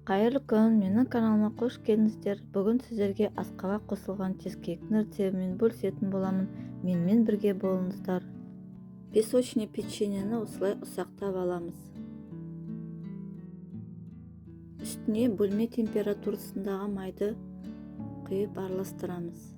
Қайырлы күн, менің каналыма қош келдіңіздер. Бүгін сіздерге асқабақ қосылған чизкейктің рецептімен бөлісетін боламын. Менімен бірге болыңыздар. Песочный печеньені осылай ұсақтап аламыз. Үстіне бөлме температурасындағы майды құйып араластырамыз.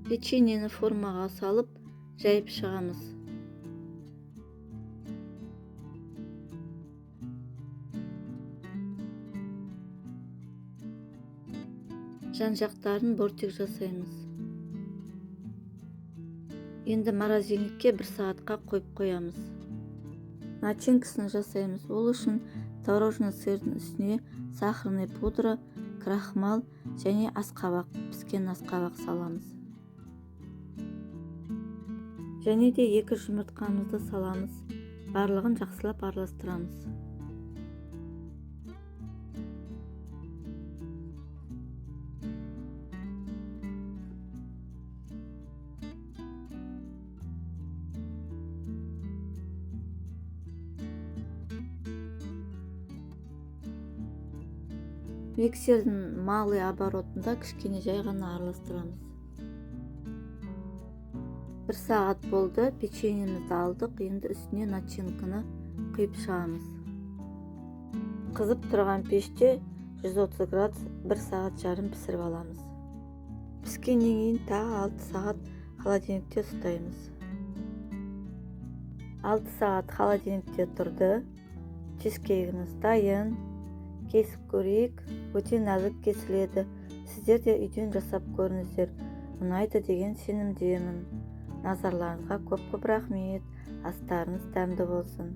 Печеньені формаға салып, жайып шығамыз. Жан-жақтарын бортик жасаймыз. Енді морозильникке 1 сағатқа қойып қоямыз. Начинкасын жасаймыз. Ол үшін творожный сырдың үстіне сахарный пудра, крахмал және асқабақ, піскен асқабақ саламыз. Және де 2 жұмыртқамызды саламыз. Барлығын жақсылап араластырамыз. Миксердің малый оборотында кішкене жай ғана араластырамыз. 1 сағат болды, печеньемізді алдық, енді үстіне начинканы құйып шығамыз. Қызып тұрған пеште 130 градус 1 сағат жарым пісіріп аламыз. Піскеннен кейін тағы 6 сағат холодильникте ұстаймыз. 6 сағат холодильникте тұрды. Чизкейгіміз дайын. Кесіп көрейік, өте нәзік кесіледі. Сіздер де үйден жасап көріңіздер. Ұнайды деген сенімдемін. Назарларыңызға көп-көп рахмет. Астарыңыз дәмді болсын.